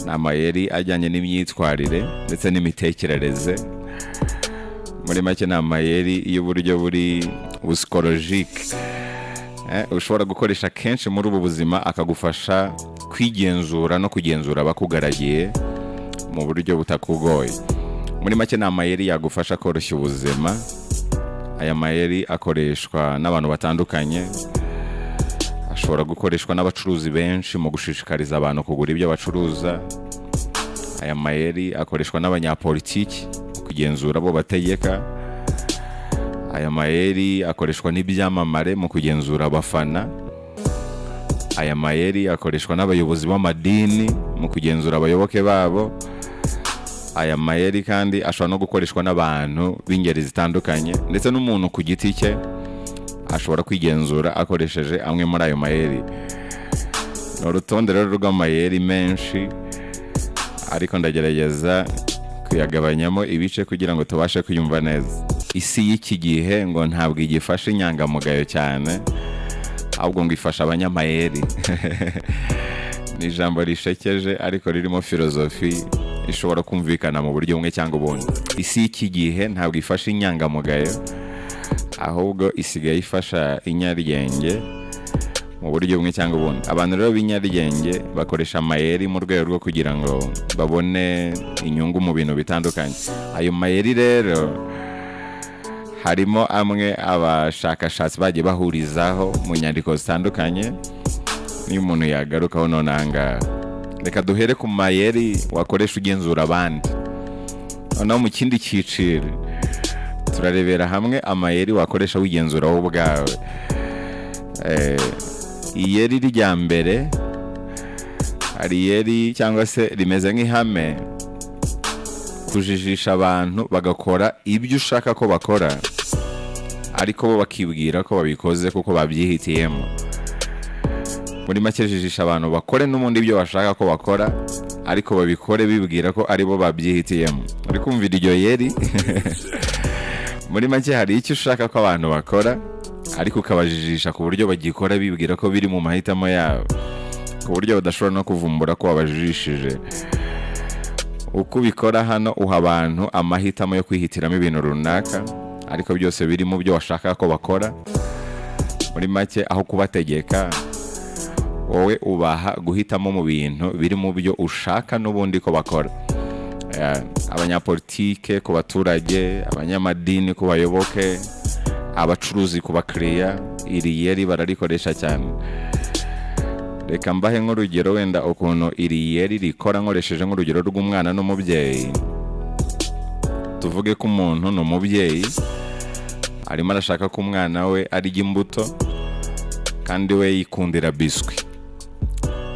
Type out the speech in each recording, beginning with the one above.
Ni amayeri ajyanye n'imyitwarire ndetse n'imitekerereze. Muri make ni amayeri y'uburyo buri psychologique ushobora gukoresha kenshi muri ubu buzima, akagufasha kwigenzura no kugenzura abakugaragiye mu buryo butakugoye. Muri make ni amayeri yagufasha koroshya ubuzima. Aya mayeri akoreshwa n'abantu batandukanye. Ashobora gukoreshwa n'abacuruzi benshi mu gushishikariza abantu kugura ibyo bacuruza. Aya mayeri akoreshwa n'abanyapolitiki mu kugenzura abo bategeka. Aya mayeri akoreshwa n'ibyamamare mu kugenzura abafana. Aya mayeri akoreshwa n'abayobozi b'amadini mu kugenzura abayoboke babo. Aya mayeri kandi ashobora no gukoreshwa n'abantu b'ingeri zitandukanye, ndetse n'umuntu ku giti cye ashobora kwigenzura akoresheje amwe muri ayo mayeri. Ni urutonde rero rw'amayeri menshi, ariko ndagerageza kuyagabanyamo ibice kugira ngo tubashe kuyumva neza. Isi y'iki gihe ngo ntabwo igifasha inyangamugayo cyane, ahubwo ngo ifasha abanyamayeri. Ni ijambo rishekeje ariko ririmo filozofi ishobora kumvikana mu buryo bumwe cyangwa ubundi. Isi y'iki gihe ntabwo ifasha inyangamugayo, ahubwo isigaye ifasha inyaryenge mu buryo bumwe cyangwa ubundi. Abantu rero b'inyaryenge bakoresha amayeri mu rwego rwo kugira ngo babone inyungu mu bintu bitandukanye. Ayo mayeri rero harimo amwe abashakashatsi bagiye bahurizaho mu nyandiko zitandukanye, niyo umuntu yagarukaho none aha ngaha. Reka duhere ku mayeri wakoresha ugenzura abandi. Noneho mu kindi cyiciro turarebera hamwe amayeri wakoresha wigenzura wowe ubwawe. Iyeri rya mbere, hari iyeri cyangwa se rimeze nk'ihame: kujijisha abantu bagakora ibyo ushaka ko bakora, ariko bo bakibwira ko babikoze kuko babyihitiyemo. Muri make, jijisha abantu bakore n'ubundi ibyo bashaka ko bakora, ariko babikore bibwira ko aribo babyihitiyemo. Uri kumvira iryo yeri? Muri make, hari icyo ushaka ko abantu bakora, ariko ukabajijisha ku buryo bagikora bibwira ko biri mu mahitamo yabo, ku buryo badashobora no kuvumbura ko wabajijishije. Uko ubikora hano, uha abantu amahitamo yo kwihitiramo ibintu runaka, ariko byose biri mu byo washaka ko bakora. Muri make, aho kubategeka, wowe ubaha guhitamo mu bintu biri mu byo ushaka n'ubundi ko bakora. Abanyapolitike ku baturage, abanyamadini ku bayoboke, abacuruzi ku bakiriya, iri yeri bararikoresha cyane. Reka mbahe nk'urugero wenda ukuntu iri yeri rikora, nkoresheje nk'urugero rw'umwana n'umubyeyi. Tuvuge ko umuntu ni umubyeyi, arimo arashaka ko umwana we arya imbuto, kandi we yikundira biswi.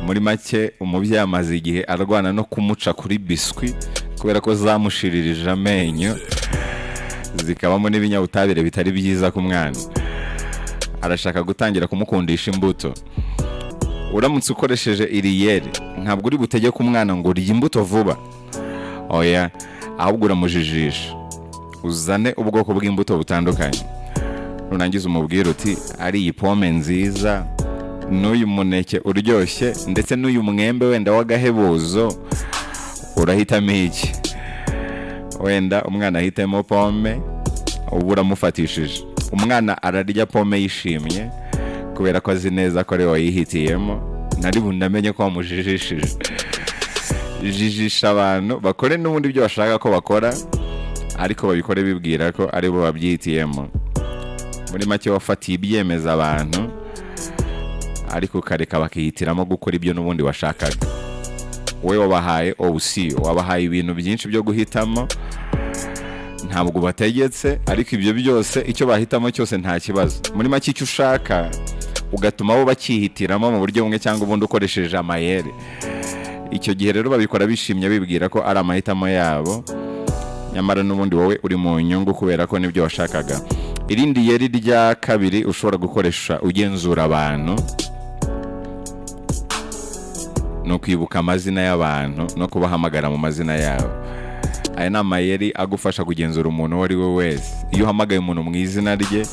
Muri make, umubyeyi amaze igihe arwana no kumuca kuri biswi kubera ko zamushiririje amenyo, zikabamo n'ibinyabutabire bitari byiza ku mwana. Arashaka gutangira kumukundisha imbuto. Uramutse ukoresheje iri yeri, ntabwo uri butegeke umwana ngo urye imbuto vuba, oya, ahubwo uramujijisha, uzane ubwoko bw'imbuto butandukanye, nurangiza umubwire uti: "Ari iyi pome nziza n'uyu muneke uryoshye ndetse n'uyu mwembe wenda w'agahebuzo, urahitamo iki?" Wenda umwana ahitemo pome. Uba uramufatishije. Umwana ararya pome yishimye kubera ko azi neza ko ari we wayihitiyemo, ntari bunamenye ko wamujijishije. Jijisha abantu bakore n'ubundi ibyo bashaka ko bakora, ariko babikore bibwira ko ari bo babyihitiyemo. Muri make, wafatiye ibyemezo abantu, ariko ukareka bakihitiramo gukora ibyo n'ubundi washakaga. Wowe wabahaye option, wabahaye ibintu byinshi byo guhitamo, ntabwo ubategetse, ariko ibyo byose icyo bahitamo cyose nta kibazo. Muri make, icyo ushaka ugatuma bo bakihitiramo mu buryo bumwe cyangwa ubundi ukoresheje amayeri. Icyo gihe rero babikora bishimye, bibwira ko ari amahitamo yabo, nyamara n'ubundi wowe uri mu nyungu kubera ko nibyo washakaga. Irindi yeri rya kabiri ushobora gukoresha ugenzura abantu ni ukwibuka amazina y'abantu no kubahamagara mu mazina yabo. Aya ni amayeri agufasha kugenzura umuntu uwo ari we wese. Iyo uhamagaye umuntu mu izina rye,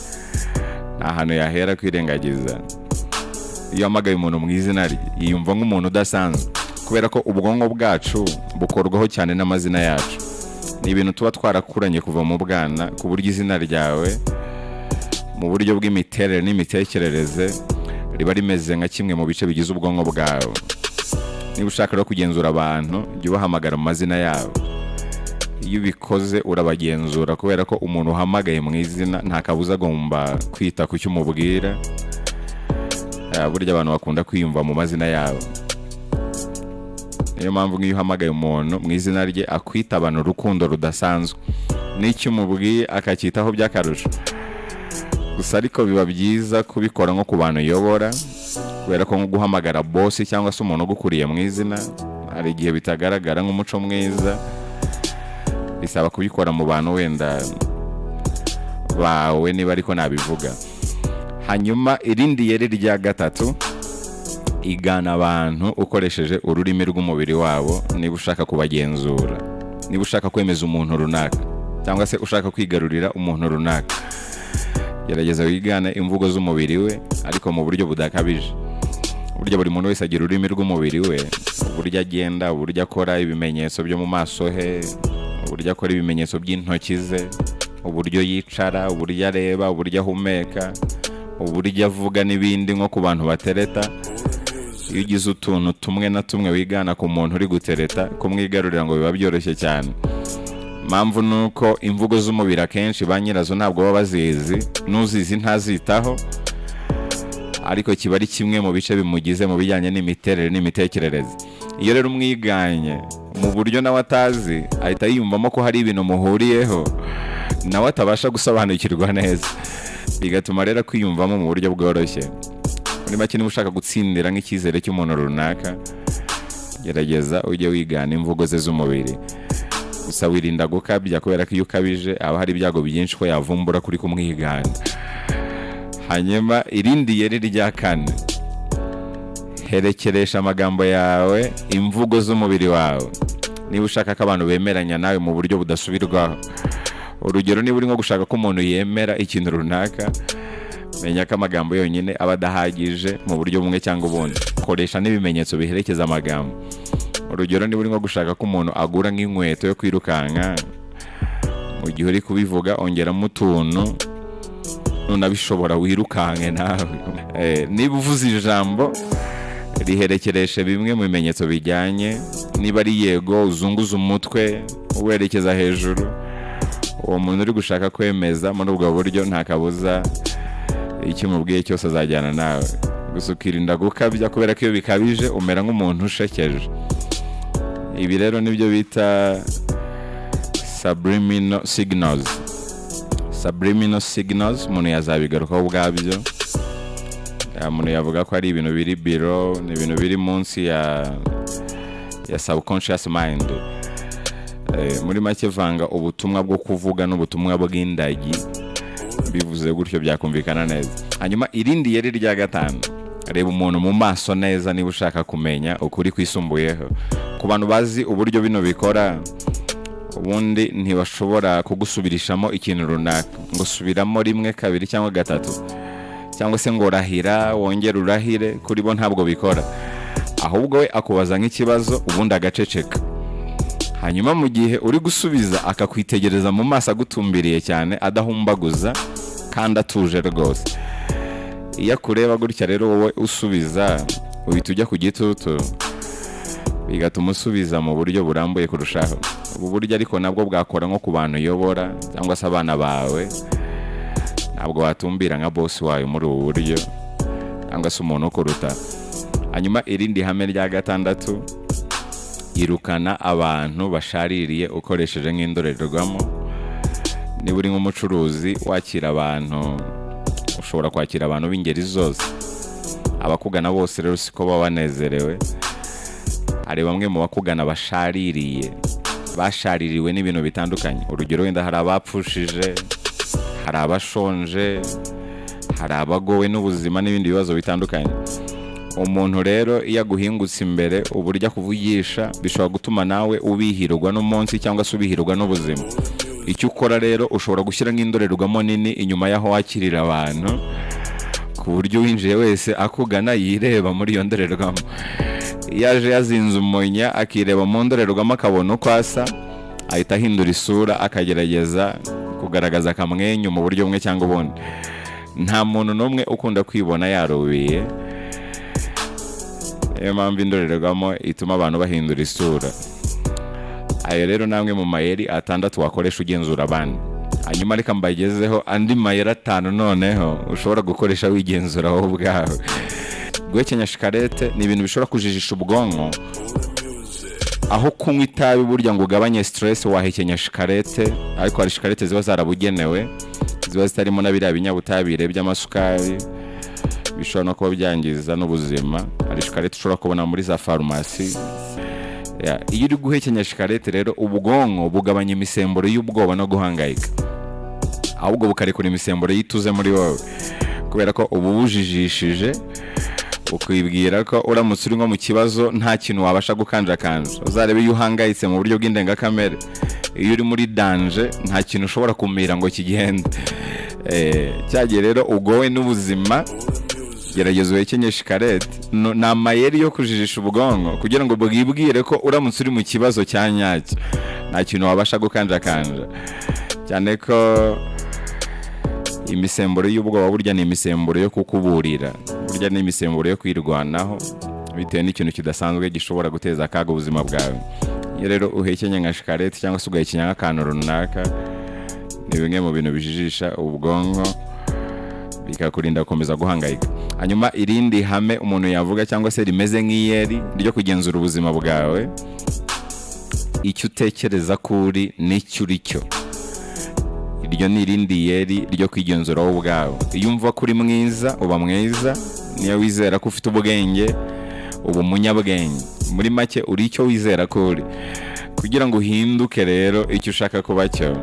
nta hantu yahera kwirengagiza. Iyo uhamagaye umuntu mu izina rye, yiyumva nk'umuntu udasanzwe. Kubera ko ubwonko bwacu bukorwaho cyane n'amazina yacu. Ni ibintu tuba twarakuranye kuva mu bwana, ku buryo izina ryawe mu buryo bw'imiterere n'imitekerereze riba rimeze nka kimwe mu bice bigize ubwonko bwawe. Niba ushaka rero kugenzura abantu, jya ubahamagara mu mazina yabo. Iyo ubikoze urabagenzura, kubera ko umuntu uhamagaye mu izina nta kabuza agomba kwita ku cyo umubwira. Burya abantu bakunda kwiyumva mu mazina yabo. Niyo mpamvu nk'iyo uhamagaye umuntu mu izina rye akwitabana urukundo rudasanzwe, n'icyo umubwiye akacyitaho by'akarusho. Gusa ariko biba byiza kubikora nko ku bantu uyobora, kubera ko nko guhamagara bosi cyangwa se umuntu ugukuriye mu izina hari igihe bitagaragara nk'umuco mwiza. Bisaba kubikora mu bantu wenda bawe, niba ariko nabivuga. Hanyuma irindi yeri rya gatatu: igana abantu ukoresheje ururimi rw'umubiri wabo. Niba ushaka kubagenzura, niba ushaka kwemeza umuntu runaka cyangwa se ushaka kwigarurira umuntu runaka, gerageza wigane imvugo z'umubiri we, ariko mu buryo budakabije. Burya buri muntu wese agira ururimi rw'umubiri we: uburyo agenda, uburyo akora ibimenyetso byo mu maso he, uburyo akora ibimenyetso by'intoki ze, uburyo yicara, uburyo areba, uburyo ahumeka, uburyo avuga n'ibindi. Nko ku bantu batereta, iyo ugize utuntu tumwe na tumwe wigana ku muntu uri gutereta, kumwigarurira ngo biba byoroshye cyane. Impamvu ni uko imvugo z'umubiri akenshi ba nyirazo ntabwo baba bazizi, n'uzizi ntazitaho, ariko kiba ari kimwe mu bice bimugize mu bijyanye n'imiterere n'imitekerereze. Iyo rero umwiganye mu buryo nawe atazi, ahita yiyumvamo ko hari ibintu muhuriyeho nawe atabasha gusobanukirwa neza, bigatuma rero kwiyumvamo mu buryo bworoshye. Muri make, niba ushaka gutsindira nk'icyizere cy'umuntu runaka, gerageza ujye wigana imvugo ze z'umubiri. Gusa wirinda gukabya, kubera ko iyo ukabije haba hari ibyago byinshi ko yavumbura kuri kumwigana. Hanyuma irindi yeri rya kane: herekeresha amagambo yawe imvugo z'umubiri wawe niba ushaka ko abantu bemeranya nawe mu buryo budasubirwaho. Urugero, niba uri nko gushaka ko umuntu yemera ikintu runaka, menya ko amagambo yonyine aba adahagije mu buryo bumwe cyangwa ubundi. Koresha n'ibimenyetso biherekeza amagambo. Urugero, niba uri nko gushaka ko umuntu agura nk'inkweto yo kwirukanka, mu gihe uri kubivuga ongeramo utuntu, nunabishobora wirukanke nawe. Niba uvuze ijambo, riherekereshe bimwe mu bimenyetso bijyanye. Niba ari yego, uzunguze umutwe uwerekeza hejuru. Uwo muntu uri gushaka kwemeza muri ubwo buryo, nta kabuza icyo umubwiye cyose azajyana nawe. Gusa ukirinda gukabya, kubera ko iyo bikabije umera nk'umuntu ushekeje. Ibi rero nibyo bita subliminal signals. Subliminal signals umuntu yazabigarukaho ubwabyo. Umuntu yavuga ko ari ibintu biri below, ni ibintu biri munsi ya subconscious mind. Muri make, vanga ubutumwa bwo kuvuga n'ubutumwa bw'indagi. Bivuze gutyo byakumvikana neza. Hanyuma irindi yeri rya gatanu: reba umuntu mu maso neza niba ushaka kumenya ukuri kwisumbuyeho. Ku bantu bazi uburyo bino bikora, ubundi ntibashobora kugusubirishamo ikintu runaka ngo subiramo rimwe, kabiri cyangwa gatatu, cyangwa se ngo rahira wongere urahire. Kuri bo ntabwo bikora. Ahubwo we akubaza nk'ikibazo, ubundi agaceceka. Hanyuma mu gihe uri gusubiza akakwitegereza mu maso agutumbiriye cyane, adahumbaguza kandi atuje rwose. Iyo akureba gutya rero wowe usubiza, uhita ujya ku gitutu, bigatuma usubiza mu buryo burambuye kurushaho. Ubu buryo ariko nabwo bwakora nko ku bantu uyobora cyangwa se abana bawe. Ntabwo watumbira nka bosi wawe muri ubu buryo, cyangwa se umuntu ukuruta. Hanyuma irindi hame rya gatandatu: irukana abantu bashaririye ukoresheje nk'indorerwamo. Niba uri nk'umucuruzi wakira abantu, ushobora kwakira abantu b'ingeri zose. Abakugana bose rero siko baba banezerewe. Hari bamwe mu bakugana bashaririye, bashaririwe n'ibintu bitandukanye. Urugero, wenda hari abapfushije, hari abashonje, hari abagowe n'ubuzima n'ibindi bibazo bitandukanye. Umuntu rero iyo aguhingutse imbere, uburyo akuvugisha bishobora gutuma nawe ubihirwa n'umunsi cyangwa se ubihirwa n'ubuzima. Icyo ukora rero, ushobora gushyira nk'indorerwamo nini inyuma y'aho wakirira abantu, ku buryo uwinjiye wese akugana yireba muri iyo ndorerwamo. Iyo aje yazinze umunya, akireba mu ndorerwamo, akabona uko asa, ahita ahindura isura, akagerageza kugaragaza akamwenyu mu buryo bumwe cyangwa ubundi. Nta muntu n'umwe ukunda kwibona yarubiye. Niyo mpamvu indorerwamo ituma abantu bahindura isura. Ayo rero ni amwe mu mayeri 6 wakoresha ugenzura abandi. Hanyuma reka mbagezeho andi mayeri 5 noneho ushobora gukoresha wigenzura wowe ubwawe. Guhekenya shikarete ni ibintu bishobora kujijisha ubwonko. Aho kunywa itabi burya ngo ugabanye stress, wahekenya shikarete. Ariko hari shikarete ziba zarabugenewe, ziba zitarimo na biriya binyabutabire by'amasukari bishobora no kuba byangiza n'ubuzima. Hari shikarete ushobora kubona muri za farumasi. Iyo uri guhekenya shikarete rero, ubwonko bugabanya imisemburo y'ubwoba no guhangayika, ahubwo bukarekura imisemburo y'ituze muri wowe, kubera ko uba ubujijishije, ukibwira ko uramutse uri nko mu kibazo nta kintu wabasha gukanjakanja. Uzarebe iyo uhangayitse mu buryo bw'indengakamere, iyo uri muri danger, nta kintu ushobora kumira ngo kigende. Cyagihe rero ugowe n'ubuzima, gerageza uhekenye shikarete. Ni amayeri yo kujijisha ubwonko kugira ngo bwibwire ko uramutse uri mu kibazo cya nyacyo nta kintu wabasha gukanjakanja, cyane ko imisemburo y'ubwoba burya ni imisemburo yo kukuburira, burya ni imisemburo yo kwirwanaho bitewe n'ikintu kidasanzwe gishobora guteza akaga ubuzima bwawe. Iyo rero uhekenye nka shikarete cyangwa se ugahekenya nk'akantu runaka, ni bimwe mu bintu bijijisha ubwonko, bikakurinda gukomeza guhangayika. Hanyuma irindi hame umuntu yavuga cyangwa se rimeze nk'iyeri ryo kugenzura ubuzima bwawe: icyo utekereza ko uri n'icyo uri cyo. Iryo ni irindi yeri ryo kwigenzura wowe ubwawe. Iyo umva ko uri mwiza, uba mwiza. Niyo wizera ko ufite ubwenge, uba umunyabwenge. Muri make, uri icyo wizera ko uri. Kugira ngo uhinduke rero icyo ushaka kuba cyo,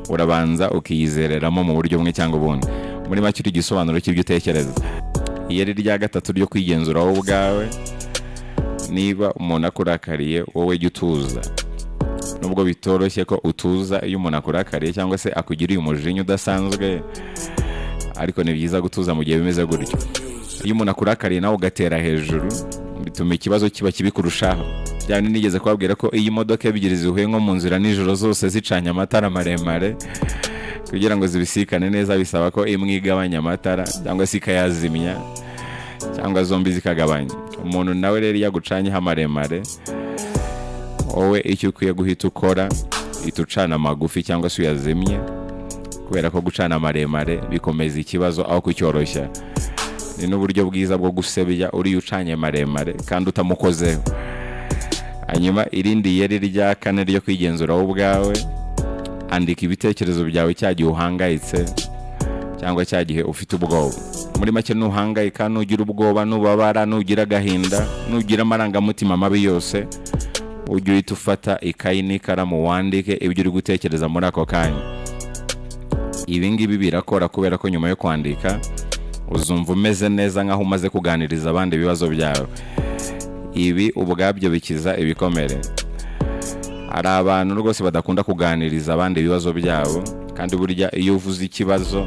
urabanza ukiyizereramo mu buryo bumwe cyangwa ubundi. Muri make, uri igisobanuro cy'ibyo utekereza. Iyeri rya gatatu ryo kwigenzura wowe ubwawe: niba umuntu akurakariye, wowe jya utuza. Nubwo bitoroshye ko utuza iyo umuntu akurakariye cyangwa se akugiriye umujinya udasanzwe, ariko ni byiza gutuza mu gihe bimeze gutyo. Iyo umuntu akurakariye nawe ugatera hejuru, bituma ikibazo kiba kibi kurushaho. Byaba nigeze kubabwira ko iyo imodoka ebyiri zihuye nko mu nzira nijoro, zose zicanye amatara maremare, kugira ngo zibisikane neza bisaba ko imwe igabanya amatara cyangwa se ikayazimya, cyangwa zombi zikagabanya. Umuntu nawe rero iyo agucanyeho amaremare, wowe icyo ukwiye guhita ukora, uhita ucana amagufi cyangwa se uyazimye, kubera ko gucana amaremare bikomeza ikibazo aho kucyoroshya. Ni n'uburyo bwiza bwo gusebya uriya ucanye maremare kandi utamukozeho. Hanyuma irindi yeri rya kane ryo kwigenzura wowe ubwawe: andika ibitekerezo byawe cya gihe uhangayitse cyangwa cya gihe ufite ubwoba. Muri make, nuhangayika, nugira ubwoba, nubabara, nugira agahinda, nugira amarangamutima mabi yose, ujye uhita ufata ikayi n'ikaramu, wandike ibyo uri gutekereza muri ako kanya. Ibi ngibi birakora, kubera ko nyuma yo kwandika uzumva umeze neza, nk'aho umaze kuganiriza abandi ibibazo byawe. Ibi ubwabyo bikiza ibikomere. Hari abantu rwose badakunda kuganiriza abandi ibibazo byabo, kandi burya iyo uvuze ikibazo,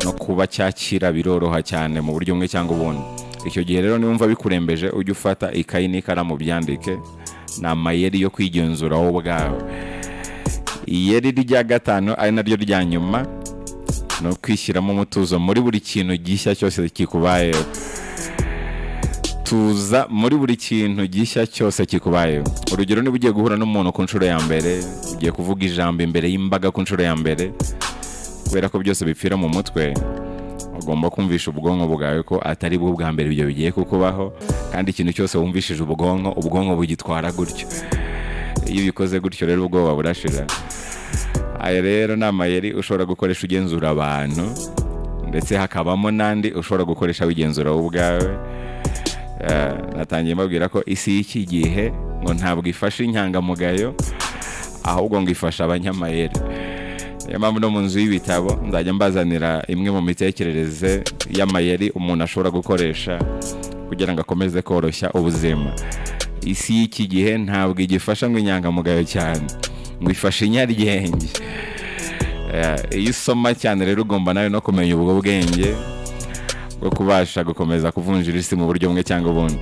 no kuba cyakira biroroha cyane mu buryo bumwe cyangwa ubundi. Icyo gihe rero, niwumva bikurembeje, ujye ufata ikayi n'ikaramu byandike. Ni amayeri yo kwigenzura wowe ubwawe. Iyeri rya gatanu, ari naryo rya nyuma, ni ukwishyiramo umutuzo muri buri kintu gishya cyose kikubayeho. Tuza muri buri kintu gishya cyose kikubayeho. Urugero, niba ugiye guhura n'umuntu ku nshuro ya mbere, ugiye kuvuga ijambo imbere y'imbaga ku nshuro ya mbere, kubera ko byose bipfira mu mutwe, ugomba kumvisha ubwonko bwawe ko atari bwo bwa mbere ibyo bigiye kukubaho. Kandi ikintu cyose wumvishije ubwonko, ubwonko bugitwara gutyo. Iyo ubikoze gutyo rero, ubwoba burashira. Aya rero ni amayeri ushobora gukoresha ugenzura abantu, ndetse hakabamo n'andi ushobora gukoresha wigenzura wowe ubwawe. Natangiye mbabwira ko isi y'iki gihe ngo ntabwo ifasha inyangamugayo, ahubwo ngo ifasha abanyamayeri. Niyo mpamvu no mu nzu y'ibitabo nzajya mbazanira imwe mu mitekerereze y'amayeri umuntu ashobora gukoresha kugira ngo akomeze koroshya ubuzima. Isi y'iki gihe ntabwo igifasha ngo inyangamugayo cyane, ngo ifashe inyaryenge. Iyo usoma cyane rero, ugomba nawe no kumenya ubwo bwenge bwo kubasha gukomeza kuvunjira isi mu buryo bumwe cyangwa ubundi.